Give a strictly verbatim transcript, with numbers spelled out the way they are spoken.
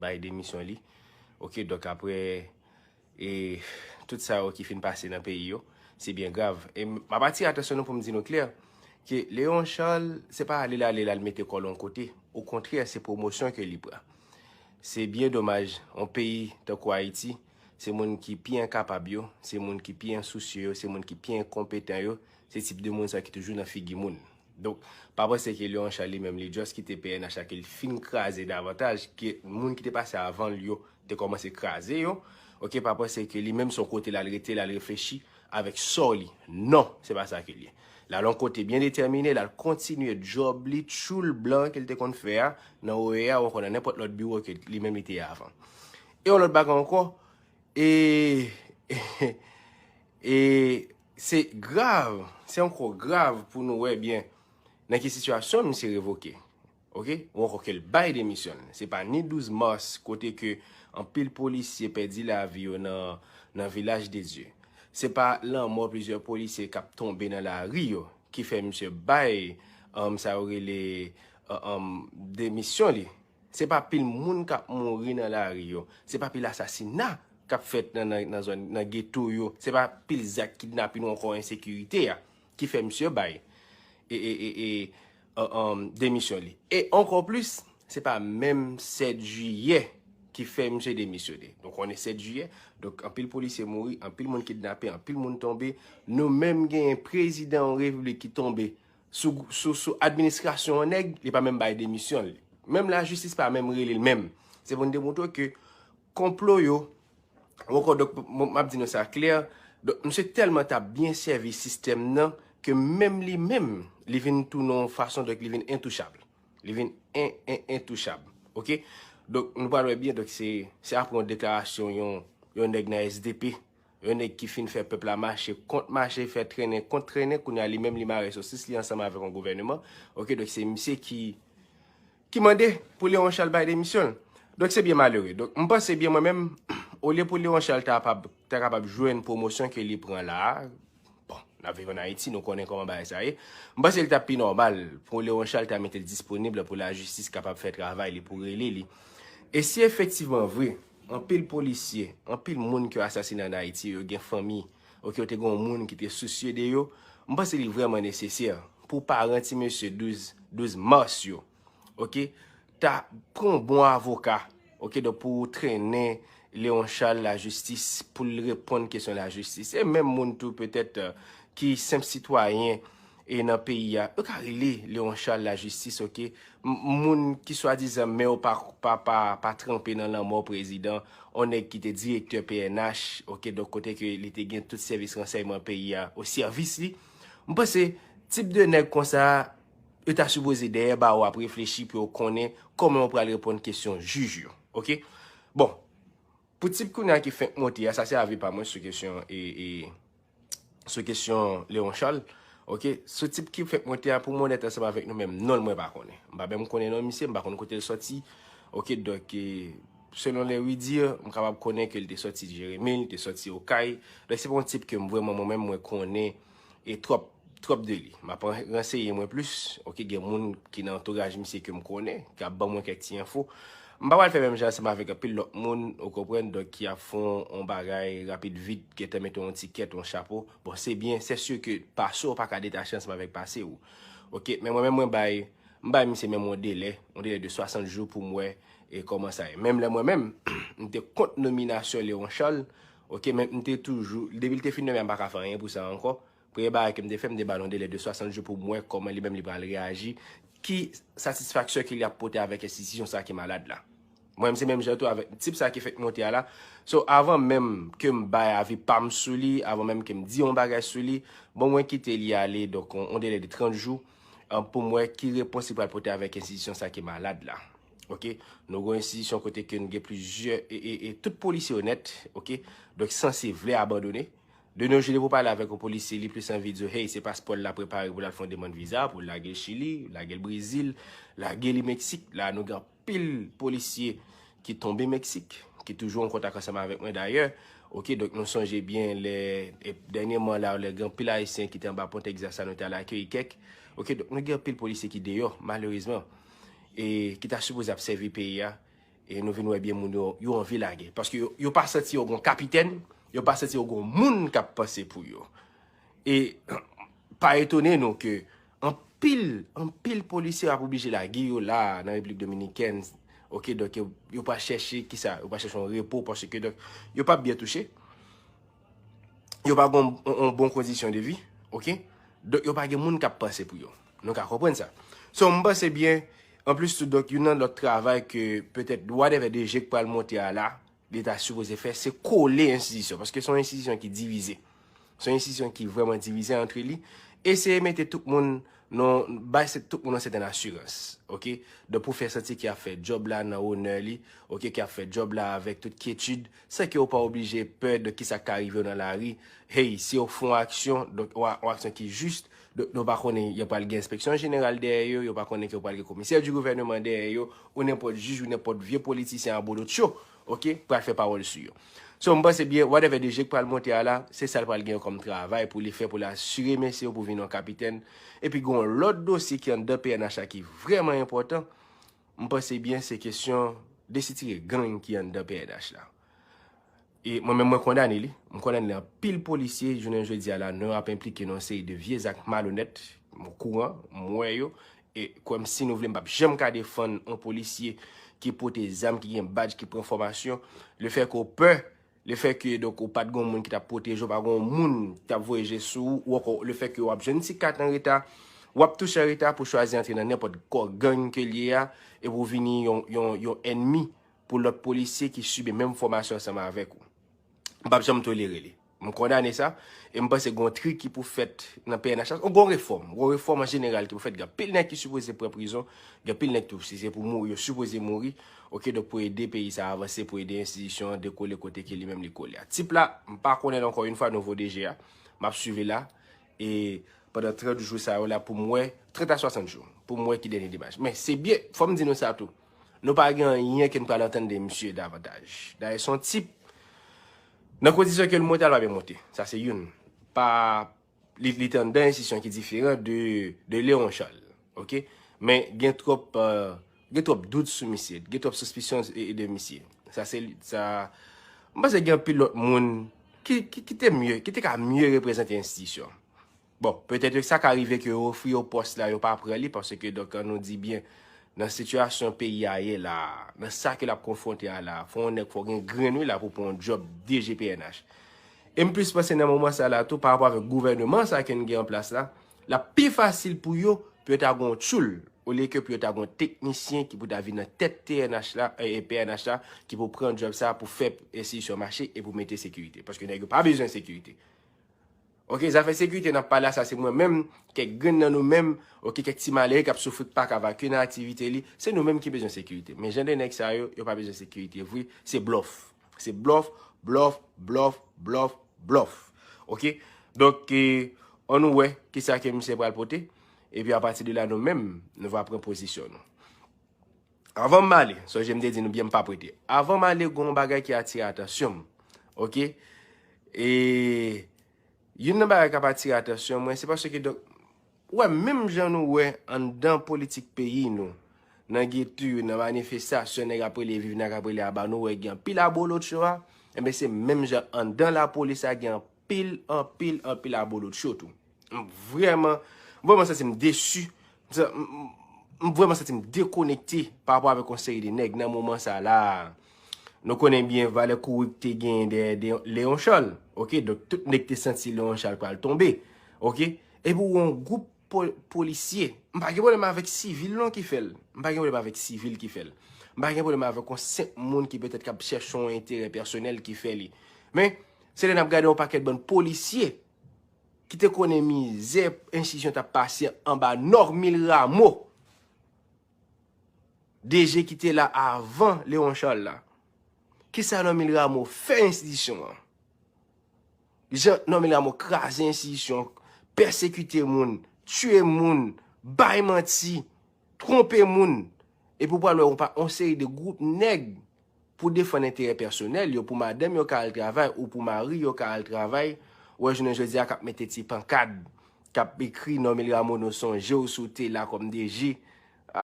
bay demisyon li. Ok, donk apre e tout sa yo ki fin pase nan peyi yo, se byen grav. E m ap atire atansyon nou pou m di nou klè ke Léon Charles, se pa ale l ale l al mete kò l yon kote. Okontrè, se pwomosyon ke li pran. Se byen domaj, yon peyi tankou Ayiti, se moun ki pi enkapab yo, se moun ki pi ensousye yo, se moun ki pi enkonpetan yo, se tip de moun sa ki toujou nan figi moun. Donk, pa panse ke Léon Charles li menm li just kite P N H la ke l fin kraze davantaj ke moun ki te pase avan l yo te kòmanse kraze yo. Ok, pa panse ke li menm se yon kote l al rete, l al reflechi avèk sò li. Non, se pa sa ke l ye. L al yon kote byen detèmine, l al kontinye djòb li, tchoul blan ke l te konn fè a, nan O E A ou ankò nan nenpòt lòt biwo ke li menm li te ye avan. E yon lòt bagay ankò, e, e se grav, se ankò grav pou nou wè byen nan ki sitiyasyon misye revoke. Ok? Ou ankò ke l bay demisyon l. Se pa ni douz mas kote ke anpil polisye pèdi lavi yo nan, nan Vilaj de Dye. Se pa lanmò plizyè polisye k ap tonbe nan lari yo ki fè misye bay, um, sa yo rele, uh, um, demisyon li. Se pa pil moun k ap mouri nan lari yo. Se pa pil asasina k ap fèt nan, nan, nan zòn, nan geto yo. Se pa pil zak kidnapin ou ankò ensekirite a ki fè misye bay e, e, e, e, uh, um, demisyon li. E ankò plis, se pa menm sèt jiyè ki fè misye demisyone. Donk, konnen sèt jiyè, donk anpil polisye mouri, anpil moun kidnape, anpil moun tonbe. Nou menm genyen prezidan yon repiblik ki tonbe sou, sou, sou administrasyon yon nèg, li pa menm bay demisyon li. Menm lajistis pa menm rele l menm. Se pou n demontre ke konplo yo, ou ankò, donk, m, m ap di nou sa klè, donk, misye tèlman t ap byen sèvi sistèm nan, ke menm li menm, li vin tounen yon fason, donk, li vin entouchab. Li vin en, en, entouchab. Ok? Donk, nou pral wè byen, donk, se, se apre yon deklarasyon yon, yon nèg nan S D P, yon nèg ki fin fè pèp la mache kont mache, fè trennen kont trennen, kounye a li menm li mare sosis li ansanm avèk yon gouvèneman. Ok, donk se misye ki, ki mande pou Léon Charles bay demisyon l. Donk se byen malere. Donk m panse byen mwen menm, olye pou Léon Charles ta kapab, ta kapab jwenn pwomosyon ke li pran la a, bon, n ap viv ann Ayiti, nou konnen kòman bagay sa ye. M panse li t ap pi nòmal pou Léon Charles ta mete l disponib pou lajistis kapab fè travay li, pou rele li. E si efektivman vre, anpil polisye, anpil moun ki yo asasine ann Ayiti, yo gen fanmi, ok, yo te gen yon moun ki te sousye de yo, m panse li vrèman nesesè pou paran ti mesye douz, douz mas yo, ok, ta pran yon bon avoka, ok, donk pou trennen Léon Charles lajistis, pou l reponn kesyon lajistis. E menm moun tou, petèt, euh, ki senp sitwayen e nan peyi a, yo ka rele Léon Charles lajistis, ok? M, moun ki swadizan men yo pa, pa, pa, pa tranpe nan lanmò prezidan, yon nèg ki te direktè P N H, ok, donk kote ke li te gen tout sèvis ransèyman peyi a o sèvis li. M panse, tip de nèg konsa, yo ta sipoze dèyè bawo ap reflechi pou yo konnen kòman yo pral reponn kesyon jij yo, ok? Bon, pou tip kounye a ki fenk monte a, sa se avi pa mwen sou kesyon, e, e, sou kesyon Léon Charles, ok? Sou tip ki fenk monte a, pou mwen onèt ansanm avèk nou menm, non l mwen pa konnen. M pa menm konnen non misye, m pa konn kote l sòti, ok? Donk, e, selon les oui-dire, m kapab konnen ke l te sòti Jeremi, l te sòti Okay. Donk, se pa yon tip ke m vrèman mwen menm mwen konnen e twòp, twòp de li. M ap ranseye mwen plis, ok, gen moun ki nan antouraj misye ke m konnen, k ap ban mwen kèk ti enfo. M pa pral fè menm jan ansanm avèk anpil lòt moun, ou konprann, donk ki ap fè yon bagay rapid vit, gentan mete yon ti kèt, yon chapo. Bon, se byen, se si ke pase w pa ka detache ansanm avèk pase w. Ok, men mwen menm mwen bay, m bay misye menm yon delè, yon delè de swasant jou pou m wè e kòman sa ye. Menm lè mwen menm, m te kont nominasyon Léon Charles, ok, men m te toujou, depi l te fin nonmen a, m pa ka fè anyen pou sa ankò. Premye bagay ke m te fè, m te ba l yon delè de swasant jou pou m wè kòman li menm li pral reyaji, ki satisfaksyon ke li ap pote avèk enstitisyon sa ki malad la. Mwen menm se menm jan tou avèk tip sa ki fèk monte a la. So, avan menm ke m bay avi pa m sou li, avan menm ke m di yon bagay sou li, bon, mwen kite li ale, donk, yon, yon delè de trant jou, an, pou m wè ki repons li pral pote avèk enstitisyon sa ki malad la. Ok? Nou gen yon enstitisyon kote ke nou gen plizyè, e, e, e tout polisye onèt, ok? Donk, sanse vle abandone. De nos jours, depi w pale avèk yon polisye, li plis anvi di w, hey, se paspò l l ap prepare pou l al fè yon demann viza, pou l lage l Chili, lage l Brezil, lage li Meksik. La, nou gen anpil polisye ki tonbe Meksik, ki toujou an kontak ansanm avèk mwen dayè. Ok, donk nou sonje byen lè, e, dènyèman la, lè gen anpil Ayisyen ki te anba pon Texas la, nou te al akeyi kèk. Ok, donk nou gen anpil polisye ki deyò, malerezman, e ki ta sipoze ap sèvi peyi a. E nou vin wè byen moun yo, yo anvi lage. Paske yo, yo pa santi yo gon kapitèn, yo pa santi yo gon moun k ap panse pou yo. E pa etone nou ke anpil, anpil polisye ap oblije lage yo la nan Repiblik Dominikèn. Ok, donk yo, yo pa chèche kisa, yo pa chèche yon repo paske donk yo pa byen touche. Yo pa gen yon, yon bon kondisyon de vi, ok? Donk yo pa gen moun k ap panse pou yo. Nou ka konprann sa. So, m panse byen, anplis tou, donk, youn nan lòt travay ke petèt whatever D G k pral monte a la, li ta sipoze fè, se kole enstitisyon, paske se yon enstitisyon ki divize. Se yon enstitisyon ki vrèman divize antre li. Eseye mete tout moun nan, bay se, tout moun nan sèten asirans, ok? Donk, pou fè santi ke y ap fè djòb la nan onè li, ok, ke y ap fè djòb la avèk tout kyetid, san ke w pa oblije pè de kisa k ka rive w nan lari. Hey, si yo fè yon aksyon, donk, yon, yon aksyon ki jis, donk, nou pa konnen yo pral gen enspeksyon jeneral dèyè yo, yo pa konnen ke yo pral gen komisè di gouvèneman dèyè yo, ou nenpòt jij, ou nenpòt vye politisyen abolotcho, ok, pral fè pawòl sou yo. So, m panse byen, whatever D G k pral monte a la, se sa l pral gen kòm travay pou li fè, pou l asire mesye yo pou vin yon kapitèn. Epi gen yon lòt dosye ki anndan P N H la ki vrèman enpòtan. M panse byen se kesyon desitire gang ki anndan P N H la. E mwen menm, mwen kondane li. M kondane li anpil polisye, jounen jodi a la, nou ap enplike nan yon seri de vye zak malonèt. M okouran, m wè yo. E kwè m, si nou vle, m p ap janm ka defann yon polisye ki pote zam, ki gen badj, ki pran fòmasyon. Lefètke w pè, lefètke, donk, ou pa t gen yon moun ki t ap pwoteje w, pa gen yon moun ki t ap voye je sou ou, ou ankò, lefètke w ap jwenn ti kat an reta, w ap touche an reta pou chwazi antre nan nenpòt kò gang ke l ye a, epi w vini yon, yon, yon ènmi pou lòt polisye ki sibi menm fòmasyon ansanm avèk ou. M p ap janm tolere li. M kondane sa, e m panse gen yon tri ki pou fèt nan P N H la. Yon gwo refòm, gwo refòm an jeneral ki pou fèt. Gen anpil nèg ki sipoze pran prizon, gen anpil nèg tou, si se pou mouri, yo sipoze mouri. Ok, donk pou ede peyi sa avanse, pou ede enstitisyon an dekole kote ke li menm li kole a. Tip la, m pa konnen l ankò yon fwa, nouvo D G a, m ap swiv li la, e pandan trant jou sa yo la pou m wè, trant a swasant jou, pou m wè ki dènye demach. Men se byen, fò m di nou sa tou. Nou pa gen anyen ke n pral antann de misye davantaj. Dayè, se yon tip, nan kondisyon ke l monte a, l pa byen monte. Sa se youn. Pa, li, li te anndan enstitisyon ki diferan de, de Léon Charles. Ok? Men gen twòp, euh, gen twòp dout sou misye, gen twòp sispisyon e, e de misye. Sa se, sa, m panse gen anpil lòt moun ki, ki, ki te mye, ki te ka mye reprezante enstitisyon. Bon, petèt sa ka rive ke yo ofri yo pòs la, yo pa pran li, paske, donk, an nou di byen, nan sitiyasyon peyi a ye la, nan sa ke l ap konfwonte a la, fò yon nèg, fò gen grenn wi la pou pran yon djòb D G P N H. E m plis panse nan moman sa la tou, pa rapò avèk gouvèneman sa ke n gen an plas la, l ap pi fasil pou yo, pou yo ta gen yon tchoul, olye ke pou yo ta gen yon teknisyen ki pou ta vin nan tèt T N H la, e, e P N H la, ki pou pran djòb sa pou fè enstitisyon mache e pou mete sekirite. Paske nèg yo pa bezwen sekirite. Ok, zafè sekirite n ap pale a sa, se mwen menm, kèk grenn nan nou menm, ok, kèk ti malere k ap soufri, k pa ka vakye nan aktivite li, se nou menm ki bezwen sekirite. Men jan de nèg sa yo, yo pa bezwen sekirite vre, se blòf. Se blòf, blòf, blòf, blòf, blòf. Ok? Donk, e, ann nou wè kisa ke misye pral pote, epi apati de la, nou menm, nou va pran pozisyon nou. Avan m ale, sonje m te di nou byen m p ap rete. Avan m ale, gen yon bagay ki atire atansyon m. Ok? E youn nan bagay k ap atire atansyon mwen, se paske, donk, ou wè, menm jan nou wè anndan politik peyi nou, nan geto yo, nan manifestasyon, nèg ap rele viv, nèg ap rele aba, nou wè gen anpil abolotcho a, enben se menm jan anndan lapolis la gen anpil, anpil, anpil abolotcho tou. M vrèman, m vrèman santi m desi. M sa-, m, m, m vrèman santi m dekonekte pa rapò avèk yon seri de nèg nan moman sa la. Nou konnen byen valè kouri k te genyen dèyè de Léon Charles. Ok, donk tout nèg te santi Léon Charles pral tonbe. Ok, epi w yon gwoup po-, polisye. M pa gen pwoblèm avèk sivil non ki fè l. M pa gen pwoblèm avèk sivil ki fè l. M pa gen pwoblèm avèk yon senp moun ki petèt k ap chèche yon enterè pèsonèl ki fè li. Men, se lè n ap gade yon pakèt bann polisye ki te konnen mizè enstitisyon t ap pase anba Normil Rameau, D G ki te la avan Léon Charles la. Kisa Normil Rameau fè enstitisyon an? Jan Normil Rameau kraze enstitisyon, pèsekite moun, tiye moun, bay manti, twonpe moun, epi w pral wè yon pa-, yon seri de gwoup nèg pou defann enterè pèsonèl yo, pou madanm yo ka al travay ou pou mari yo ka al travay, ou wè jounen jodi a k ap mete ti pankad, k ap ekri Normil Rameau nou sonje w si w te la kòm D G,